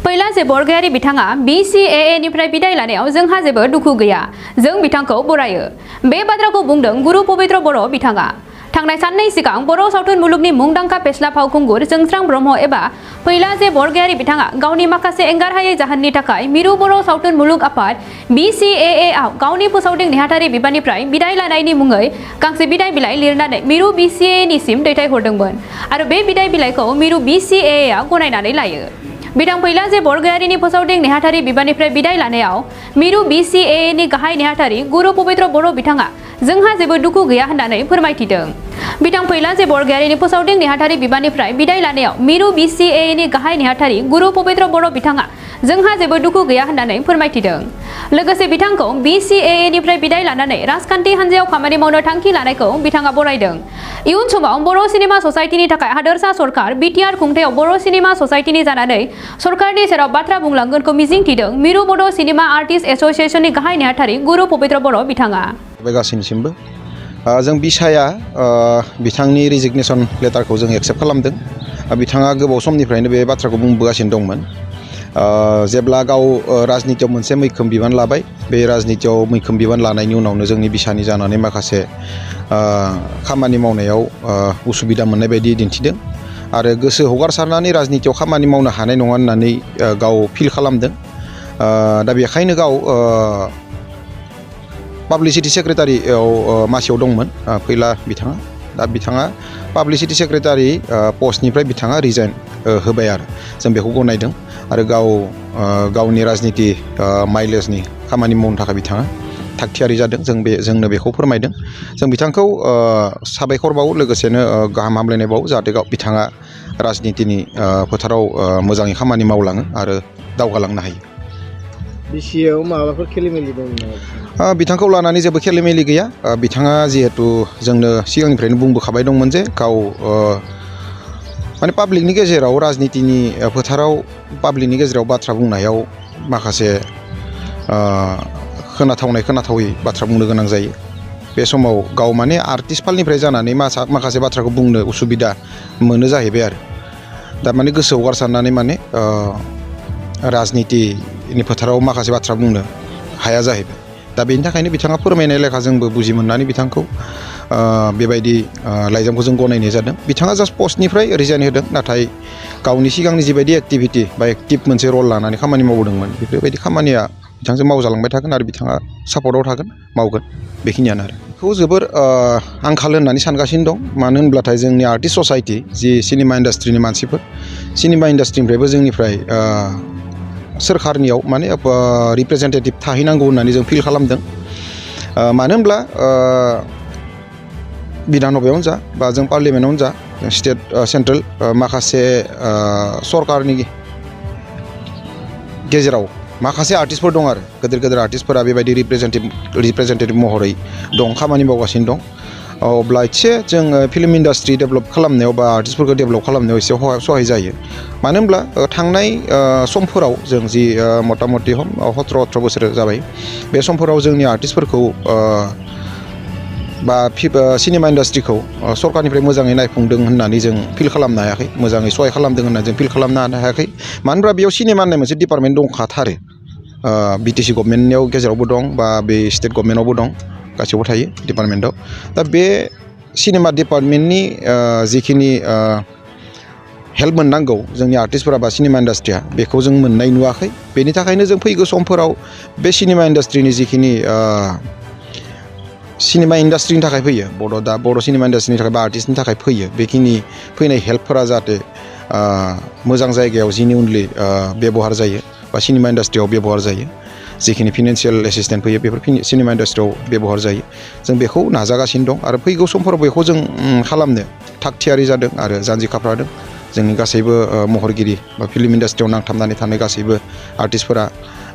पहिला जे बरगयारि बिथाङा BCAA निफ्राय बिदाय लानायाव जोंहा जेबो दुखु गैया जों बिथांखौ बरायो बे बाथ्राखौ बुंदों गुरु पबित्र बर' बिथाङा थांनाय साननै सिगां बर' सावथुन मुलुगनि मुंदांखा फेस्ला फावखुंगुर जोंस्रां ब्रह्म एबा पहिला जे बरगयारि बिथाङा गावनि माखासे एंगारहायै जाहोननि थाखाय मिरु बर' सावथुन मुलुग आफाद BCAA आव गावनि फोसावदिं नेहाथारि बिबाननिफ्राय बिदाय लानायनि मुङै गांसे बिदाय बिलाइ लिरनानै मिरु BCAA निसिम दैथायहरदोंमोन आरो बे बिदाय बिलाइखौ मिरु BCAA आ गनायनानै लायो बिथां पहिला जे बरगयारिनि फोसावदिं नेहाथारि बिबाननिफ्राय बिदाय लानायाव मिरु BCAA नि गाहाय नेहाथारि गुरु पबित्र बर' बिथाङा जोंहा जेबो दुखु गैया होननानै फोरमायथिदों बिथां पहिला जे बरगयारिनि फोसावदिं नेहाथारि बिबाननिफ्राय बिदाय लानायाव मिरु BCAA नि गाहाय नेहाथारि गुरु पबित्र बर' बिथाङा जोंहा जेबो दुखु गैया होननानै फोरमायथिदों लोगोसे बिथांखौ BCAA निफ्राय बिदाय लानानै राजखान्थि हान्जायाव खामानि मावनो थांखि लानायखौ बिथाङा बरायदों इयुन समाव बर' सिनेमा ससाइटिनि थाखाय हादोरसा सरकार BTR खुंथायाव बर' सिनेमा ससाइटिनि जानानै सरकारनि सेराव बाथ्रा बुंलांगोनखौ मिजिंथिदों मिरु बड' सिनेमा आर्टिस्ट एसोसिएशननि गाहाय नेहाथारि गुरु पबित्र बर' बिथाङा गासैनिसिमबो जों बिसाया बिथांनि रिजिगनेसन लेटारखौ जों एक्सेप्ट खालामदों बिथाङा गोबाव समनिफ्रायनो बे बाथ्राखौ बुंबोगासिनो दंमोन जेब्ला गाव राजनितियाव मोनसे मैखोम बिबान लाबाय बे राजनितियाव मैखोम बिबान लानायनि उनावनो जोंनि बिसानि जानानै माखासे खामानि मावनायाव उसुबिदा मोननाय बायदि दिन्थिदों आरो गोसो हगारसारनानै राजनितियाव खामानि मावनो हानाय नङा होननानै गाव फिल खालामदों दा बेखायनो गाव पाब्लिसिटि सेक्रेटारियाव मासियाव दंमोन फैला बिथाङा दा बिथाङा पाब्लिसिटि सेक्रेटारि पस्टनिफ्राय बिथाङा रिजाइन होबाय आरो जों बेखौ गनायदों आरो गावनि राजनिति माइलेजनि खामानि मावनो थाखाय बिथाङा थागथियारि जादों जोंनो बेखौ फोरमायदों जों बिथांखौ साबायखर बावो लोगोसेनो गाहाम हामलायनाय बावो जाहाथे बिथाङा राजनितिनि फोथाराव मोजाङै खामानि मावलाङो आरो दावगालांनो हायो बिसिआव माबाफोर खेलिमेलि दं नामा बिथांखौ लानानै जेबो खेलिमेलि गैया बिथाङा जिहेतु जोंनो सिगांनिफ्रायनो बुंबोखाबाय दंमोन जे गाव माने पाब्लिकनि गेजेराव राजनितिनि फोथाराव पाब्लिकनि गेजेराव बाथ्रा बुंनायाव माखासे खोनाथावै बाथ्रा बुंनो गोनां जायो बे समाव गाव माने आर्टिस्ट फालनिफ्राय जानानै माखासे बाथ्राखौ बुंनो उसुबिदा मोनो जाहैबाय आरो दा माने गोसो हगारसारनानै माने राजनितिनि फोथाराव माखासे बाथ्रा बुंनो हाया जाहैबाय दा बेनि थाखायनो बिथाङा फोरमायनाय लेखा जोंबो बुजि मोननानै बिथांखौ बेबायदि लाइजामखौ जों गनायनाय जादों बिथाङा जास्ट पस्टनिफ्राय रिजाइन होदों नाथाय गावनि सिगांनि जिबायदि एक्टिभिटि बा एक्टिभ मोनसे रल लानानै खामानि मावदोंमोन बेफोरबायदि खामानिया बिथांजों मावजालांबाय थागोन आरो बिथाङा सापर्टआव थागोन मावगोन बेखिनियानो आरो बेखौ जोबोर आंखाल होननानै सानगासिनो दं मानो होनब्लाथाय जोंनि आर्टिस्ट ससाइटि जि सिनेमा इन्डास्ट्रिनि मानसिफोर सिनेमा इन्डास्ट्रिनिफ्रायबो जोंनिफ्राय सोरखारनियाव माने रिप्रेजेन्टेटिभ थाहैनांगौ होननानै जों फिल खालामदों मानो होनब्ला बिधानसभायावनो जा बा जों पार्लियामेन्टआवनो जा स्टेट सेन्ट्रेल माखासे सरकारनि गेजेराव माखासे आर्टिस्टफोर दं आरो गेदेर आर्टिस्टफोरा बेबायदि रिप्रेजेन्टेटिभ महरै दं खामानि मावगासिनो दं अब्ला एसे जों फिल्म इन्डास्ट्रि डेभेलप खालामनायाव बा आर्टिस्टफोरखौ डेभेलप खालामनायाव एसे सहाय जायो मानो होनब्ला थांनाय समफोराव जों जि मथा मथि 17-18 बोसोर जाबाय बे समफोराव जोंनि आर्टिस्टफोरखौ बा सिनेमा इन्डास्ट्रिखौ सरकारनिफ्राय मोजाङै नायफुंदों होननानै जों फिल खालामनो हायाखै मोजाङै सहाय खालामदों होननानै जों फिल खालामनो हायाखै मानो होनब्ला बेयाव सिनेमा होननाय मोनसे डिपार्टमेन्ट दंखाथारो BTC गभर्नमेन्टनियाव गेजेरावबो दं बा बे स्टेट गभर्नमेन्टआवबो दं गासैयावबो थायो डिपार्टमेन्टआव दा बे सिनेमा डिपार्टमेन्टनि जिखिनि हेल्प मोननांगौ जोंनि आर्टिस्टफोरा बा सिनेमा इन्डास्ट्रिया बेखौ जों मोननाय नुवाखै बेनि थाखायनो जों फैगौ समफोराव बे सिनेमा इन्डास्ट्रिनि जिखिनि सिनेमा इन्डास्ट्रिनि थाखाय फैयो बर' सिनेमा इन्डास्ट्रिनि थाखाय बा आर्टिस्टनि थाखाय फैयो बेखिनि फैनाय हेल्पफोरा जाहाथे मोजां जायगायाव जिनिउनलि बेबहार जायो बा सिनेमा इन्डास्ट्रियाव बेबहार जायो जिखिनि फिनान्सियेल एसिस्टेन्ट फैयो बेफोर सिनेमा इन्डास्ट्रियाव बेबहार जायो जों बेखौ नाजागासिनो दं आरो फैगौ समफोराव बेखौ जों खालामनो थागथियारि जादों आरो जानजि खाफ्रादों जोंनि गासैबो महरगिरि बा फिल्म इन्डास्ट्रियाव नांथाबनानै थानाय गासैबो आर्टिस्टफोरा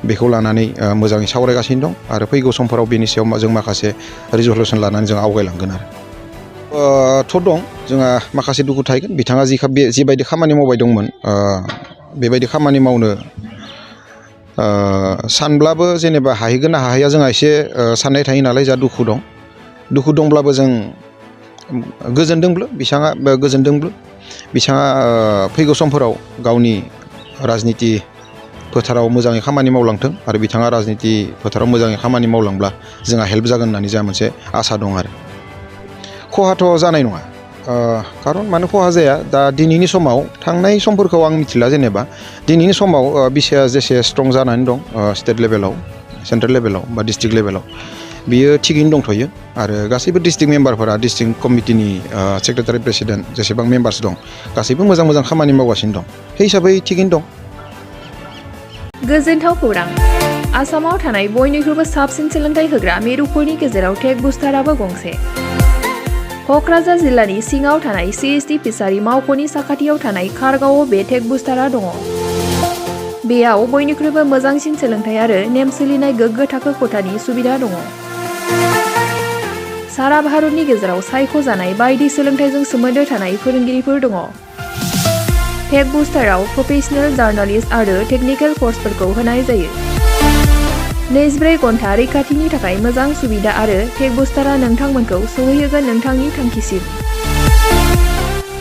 बेखौ लानानै मोजाङै सावरायगासिनो दं आरो फैगौ समफोराव बेनि सायाव जों माखासे रिजल्युसन लानानै जों आवगायलांगोन आरो थ' दं जोंहा माखासे दुखु थाहैगोन बिथाङा जिबायदि खामानि मावबाय दंमोन बेबायदि खामानि मावनो सानब्लाबो जेनेबा हाहैगोन ना हाहैया जोंहा एसे साननाय थायो नालाय जा दुखु दंब्लाबो जों गोजोनदोंब्ला बिथाङा फैगौ समफोराव गावनि राजनिति फोथाराव मोजाङै खामानि मावलांथों आरो बिथाङा राजनिति फोथाराव मोजाङै खामानि मावलांब्ला जोंहा हेल्प जागोन होननानै जोंहा मोनसे आसा दं आरो खहाथ' जानाय नङा खारन मानो खहा जाया दा दिनैनि समाव थांनाय समफोरखौ आं मिथिला जेनेबा दिनैनि समाव बिसाया जेसे स्ट्रं जानानै दं स्टेट लेभेलाव सेन्ट्रेल लेभेलाव बा डिस्ट्रिक्ट लेभेलाव बियो थिगैनो दंथ'यो आरो गासैबो डिस्ट्रिक्ट मेम्बारफोरा डिस्ट्रिक्ट कमिटिनि सेक्रेटारि प्रेसिडेन्ट जेसेबां मेम्बार्स दं गासैबो मोजां मोजां खामानि मावगासिनो दं बे हिसाबै थिगैनो दं। गोजोनथाव खौरां आसामाव थानाय बयनिख्रुइबो साबसिन सोलोंथाइ होग्रा मिरुफोरनि गेजेराव टेक बुस्टाराबो गंसे। क'क्राझार जिल्लानि सिङाव थानाय CST फिसारि मावख'नि साखाथियाव थानाय खारगावआव बे टेक बुस्टारा दङ। बेयाव बयनिख्रुइबो मोजांसिन सोलोंथाइ आरो नेम सोलिनाय गोग्गो थाखो खथानि सुबिदा दङ। सारा भारतनि गेजेराव सायख'जानाय बायदि सोलोंथाइजों सोमोन्दो थानाय फोरोंगिरिफोर दङ। टेक बुस्टाराव प्रफेशनेल जार्नालिस्ट आरो टेकनिकेल कर्सफोरखौ होनाय जायो। 24 घन्टा रैखाथिनि थाखाय मोजां सुबिदा आरो टेक बुस्टारा नोंथांमोनखौ सौहैहोगोन नोंथांनि थांखिसिम।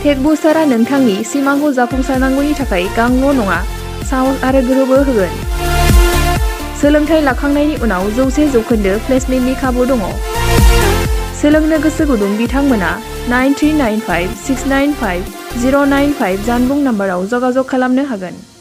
टेक बुस्टारा नोंथांनि सिमांखौ जाफुंसारनांगौनि थाखाय गांल' नङा साहस आरो गोहोबो होगोन। सोलोंथाइ लाखांनायनि उनाव 100% प्लेसमेन्टनि खाबु दङ। सोलोंनो गोसो गुदुं बिथांमोना 9395695095 जानबुं नाम्बाराव जगाजग खालामनो हागोन।